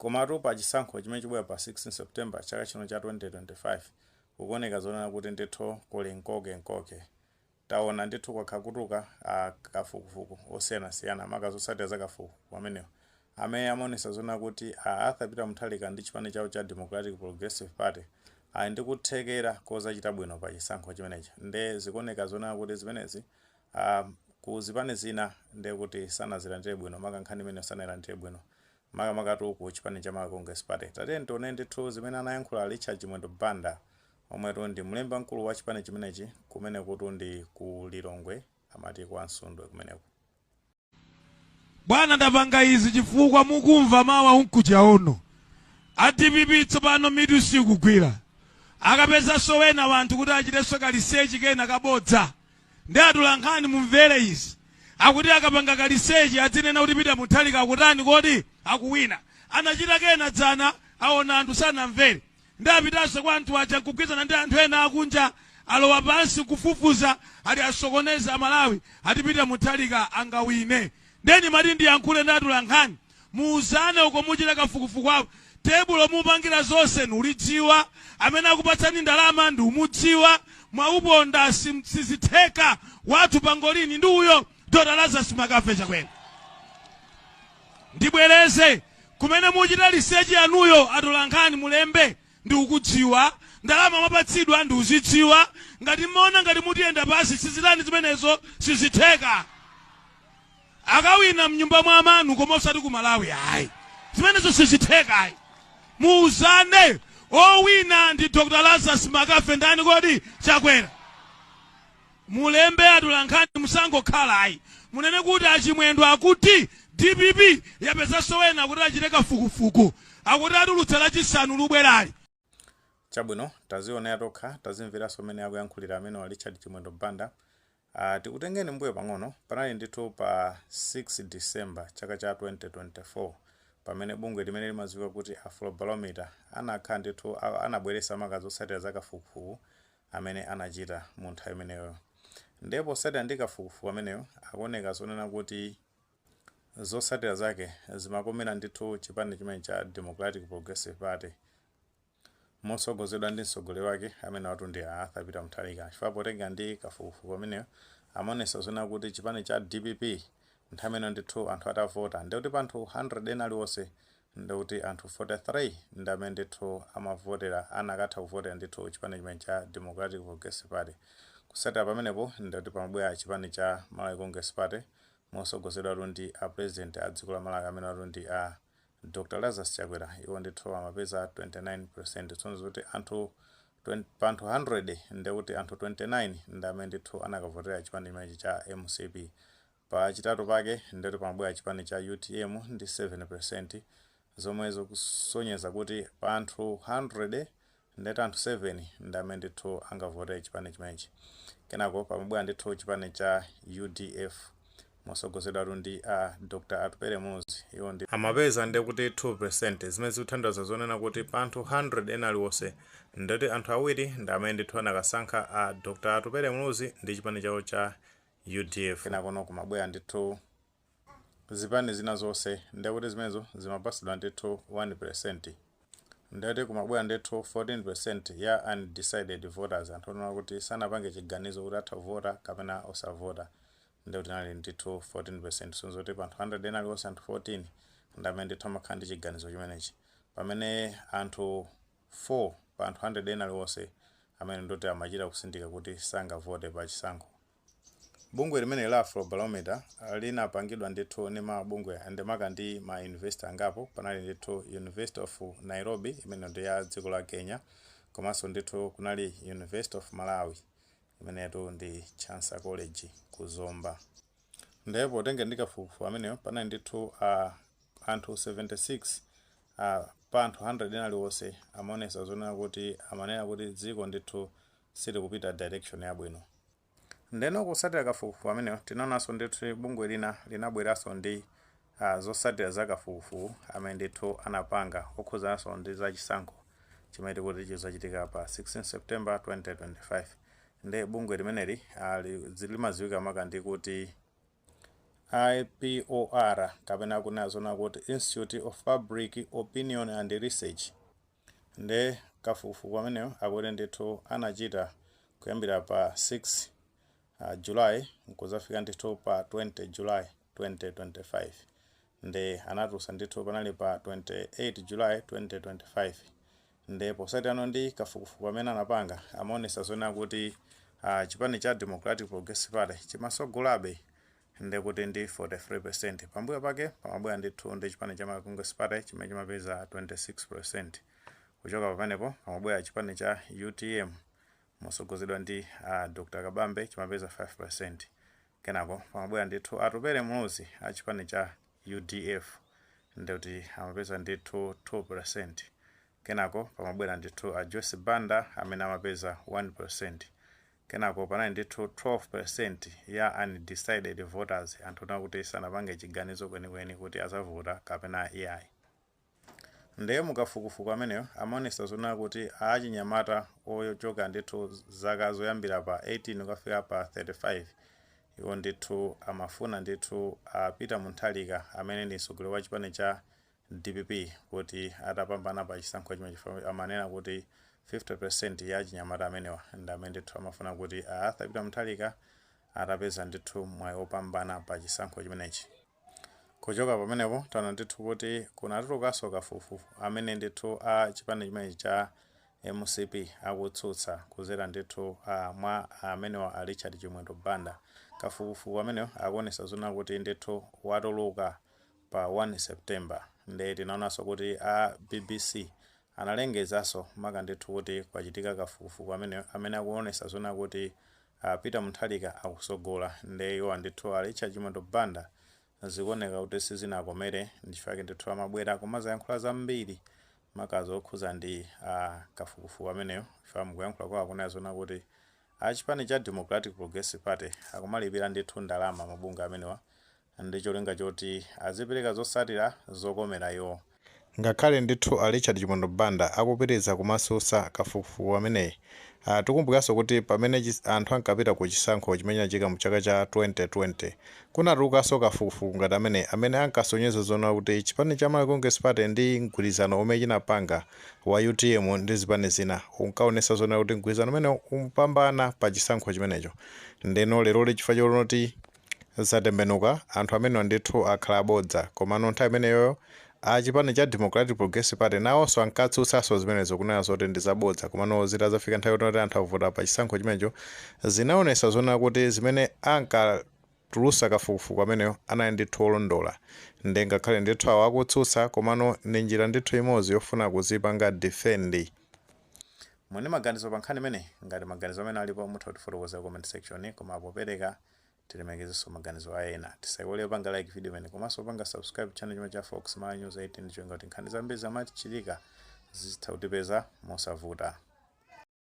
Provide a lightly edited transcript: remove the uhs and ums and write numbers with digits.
Komatu pa chisankho chimene chibwera pa 16 September chaka chino cha 2025, kukuoneka zonena kuti ndithu kuli nkokenkoke. Taona ndithu kwakha kutuka kafukufuku osiyanasiyana, maka zotsatira za kafukufuku amenewo amene amaonesa zonena kuti a Arthur Peter Mutharika ndi chipani chawo cha Democratic Progressive Party ali ndi kuthekera kozachita bwino pa chisankho chimenechi. Nde zikuoneka zonena kuti zimenezi ku zipani zina nde kuti sanazilandire bwino, maka nkhani imene sanayilandire bwino, makamakatu ku chipani cha Malawi Congress Party. Tatiyeni tione ndithu zimene anayankhula Richard Chimwendo Banda, omwetu ndi mlembi mkulu wa chipani chimenechi, kumene kutu ndi ku Lilongwe, amati kwa Msundwe kumeneko. Bwana, ndapanga izi chifukwa mukumva mawa unkuja ono a DPP tsopano mitu sikugwira. Akapezanso wena wanthu kuti achitenso ka research kena kabodza. Ndi atolankhani, mumvere izi. Akuti akapanga ka research adzinena kuti Peter Mutharika akutani kodi? Akuwina. Anachita kena dzana, aona anthu sanamvere, ndi apitanso kwa anthu aja nkugwizana ndi anthu ena akunja, alowa pansi kufufuza, ali asokoneza Amalawi, ati Peter Mutharika angawine. Ndeni mati ndiyankhule ndi atolankhani, muuzane uko muchita kafukufuku apo, tebulo mupangira zonse nulidziwa, amene akupatsani ndalama ndi umudziwa, mwauponda, sizitheka. Wathu pangolini ndi uyo Dr Lazarus Makafe Chakwera. Ndibwereze, kumene muchita research yanuyo, atolankhani, mulembe ndi ukudziwa, ndalama mwapatsidwa ndi uzidziwa. Ngati mmaona ngati mutiyenda pasi, sizitani zimenezo, sizitheka. Akawina mnyumba mwa amanu, koma osati ku Malawi ayi, zimenezo sizitheka ayi. Muuzane, owina ndi Dr Lazarus Makafe ndani kodi? Chakwera. Mulembe, atolankhani, musangokhala ayi. Munene kuti aChimwendo akuti DPP yapezanso wena kuti achite kafukufuku, akuti atulutsa Lachisanu lubwerali. Chabwino, tazionera tokha, tazimveranso mmene akuyankhulira amene wa Richard Chimwendo Banda. Tikutengeni mbuyo pang'ono. Panali ndithu pa 6 December chaka cha 2024 pamene bungwe limene limadziwika kuti Afrobarometer anakhala ndithu anabweretsa maka zotsatira za kafukufuku amene anachita mu nthawi imeneyo. Ndipo potsatira ndi kafukufuku ameneyo, akuoneka zonena kuti zotsatira zake zimakomera ndithu chipani chimene cha Democratic Progressive Party, motsogozedwa ndi mtsogoleri wake amene watu ndi Arthur Peter Mutharika, chifukwa potenga ndi kafukufuku ameneyo amaonesa zonena kuti chipani cha DPP nthawi imeneyo ndithu anthu atavota, ndikuti pa anthu 100 ena aliwonse, ndikuti anthu 43 ndi amene ndithu amavotera, anakatha kuvotera ndithu chipani chimene cha Democratic Progressive Party. Kusatira pamenepo, ndikuti pamabwera chipani cha Malawi Congress Party, motsogozedwatu ndi a president a dziko la Malawi amene watu ndi a Dr Lazarus Chakwera. Iwo ndithu amapeza 29%, tsono kuti anthu 20, pa anthu 100 ndikuti anthu 29 ndi amene ndithu anakavotera chipani chimenechi cha MCP. Pachitatu pake ndikuti pamabwera chipani cha UTM ndi 7%, zomwe zikusonyeza kuti pa anthu 100 ndeti anthu 7 ndi amene ndithu angavotere chipani chimenechi. Kenako pamabwera ndithu chipani cha UDF, motsogozedwatu ndi a Dr Atupele Muluzi. Iwo ndi amapeza ndekuti 2%, zimene zikuthandiza zonena kuti pa anthu 100 ena aliwonse, ndeti anthu awiri ndi amene ndithu anakasankha a Dr Atupele Muluzi ndi chipani chawo cha UDF. Kenakono kumabwera ndithu zipani zina zonse, ndekuti zimenezo zimapasidwa ndithu 1%. Ndeti kumabwera ndithu 14% ya undecided voters, anthu onena kuti sanapange chiganizo kuti atha kuvota kapena osavota, ndekuti nali ndithu 14%. So zoti pa anthu 100 ena aliwonse, anthu 14 ndi amene ndithu amakhala ndi chiganizo chimenechi, pamene anthu 4 pa anthu 100 ena aliwonse amene ndoti amachita kusindika kuti sangavote pa chisankho. Bungwe limene la Afrobarometer linapangidwa ndithu ndi mabungwe andemaka ndi ma university angapo. Panali ndithu University of Nairobi, imene ndi ya dziko la Kenya, komanso ndithu kunali University of Malawi, imenetu ndi Chancellor College ku Zomba. Ndipo potenga ndi kafukufuku ameneyo, panali ndithu anthu 76 pa anthu 100 ena aliwonse amaonesa zonena kuti amanena kuti dziko ndithu silikupita direction yabwino. Ndeno kusatira kafukufuku ameneyo, tinaonanso ndithu bungwe lina linabweranso ndi zotsatira za kafukufuku amene ndithu anapanga okhuzananso ndi zachisankho chimene tikuti chizachitika pa 16 September 2025. Ndi bungwe limeneli limadziwika maka ndi kuti IPOR, kapena kunena zona kuti Institute of Public Opinion and Research. Nde kafukufuku ameneyo akuti ndithu anachita kuyambira pa 6 July nkuzafika ndithu pa 20 July 2025. Nde anatulutsa ndithu panali pa 28 July 2025. Nde potsatana ndi kafukufuku amene anapanga, amaonesa zona kuti chipani cha Democratic Progressive Party chimasogolabe nde kuti ndi 43. Pambuyo pake pamabwera ndithu ndi chipani cha Congress Party chimene chimapeza 26. Kuchoka pamenepo pamabwera chipani cha UTM mosogozedwa ndi Dr Kabambe, chimapeza 5. Kenako pamabwera ndithu Atupele Muluzi a chipani cha UDF, ndikuti amapeza ndithu 2. Kenako pamabwera ndithu a Joyce Banda amene amapeza 1. Kenako panali ndithu 12% ya undecided voters, anthu nakuti sanapange chiganizo kwenikweni kuti azavota kapena iyayi. Ndiye mukafukufuku ameneyo amaonesa zona kuti achinyamata ochoka ndithu zaka zoyambira pa 18 kukafika pa 35, iwo ndithu amafuna ndithu a Peter Mutharika amene ndi mtsogoleri wa chipani cha DPP kuti atapambana pa chisankho chimene chifukwa amanena kuti 50% ya achinyamata amenewa ndi amene ndithu amafuna kuti a Arthur Peter Mutharika atapeza ndithu mwayi wopambana pa chisankho chimenechi. Kuchoka pamenepo taona ndithu kuti kunatulukanso kafukufuku amene ndithu a chipani chimenechi cha MCP akutsutsa kuzera ndithu mwa amenewa a Richard Chimwendo Banda. Kafukufuku amenewo akuonesa zona kuti ndithu watuluka pa 1 September. Nde tinaonanso kuti a BBC analengezanso maka ndithu kuti kwachitika kafukufuku amenewo amene akuonesa zona kuti Peter Mutharika akusogola. Nde iwo ndithu a Richard Chimwendo Banda zikuoneka kuti sizinakomere, ndichifukwa ndithu amabwera kumazayankhula zambiri makazi okhuza ndi kafukufuku ameneyo. Ife mukuyankhula kwawo akunena zona kuti achipani cha Democratic Progressive Party akumalipira ndithu ndalama mabungwe amenewa ndi cholinga choti azipereka zotsatira zokomera iwo. Ngakhale ndithu a Richard Chimwendo Banda akupitiriza kumatsutsa kafukufuku ameneyi, tikumbukiranso kuti pamene anthu ankapita ku chisankho chimene chinachitika mu chaka cha 2020, kunatulukanso kafukufuku ngati amene ankasonyeza zona kuti chipani cha Malawi Congress Party ndi mgwirizano umene chinapanga wa UTM ndi zipani zina unkaonesa zona kuti mgwirizano umene umpambana pa chisankho chimenecho. Ndeno lero chifukwa choti zatembenuka, anthu amene ndithu akhala abodza. Komano nthawi imeneyoyo achipani cha Democratic Progressive Party nawonso ankatsutsanso zimenezo, kunena zoti ndi zabodza. Komano zitazafika nthawi yoti anthu avota pa chisankho chimenecho, zinaonesa zona kuti zimene ankatulusa kafukufuku ameneyo anali ndithu olondola. Ndi ngakhale ndithu awo akutsutsa, komano ndi njira ndithu imodzi yofuna kuzipanga defend. Mwini maganizo pa nkhani imene, ngati maganizo amene alipo, mutha kutifotokoza comment section. Koma popereka tilemekezenso maganizo a ena. Tisaiwale kupanga like video imene komanso kupanga subscribe channel chimene cha Fox Malawi News 18, cholinga kuti nkhani zambiri zamachitika zitha kutipeza mosavuta.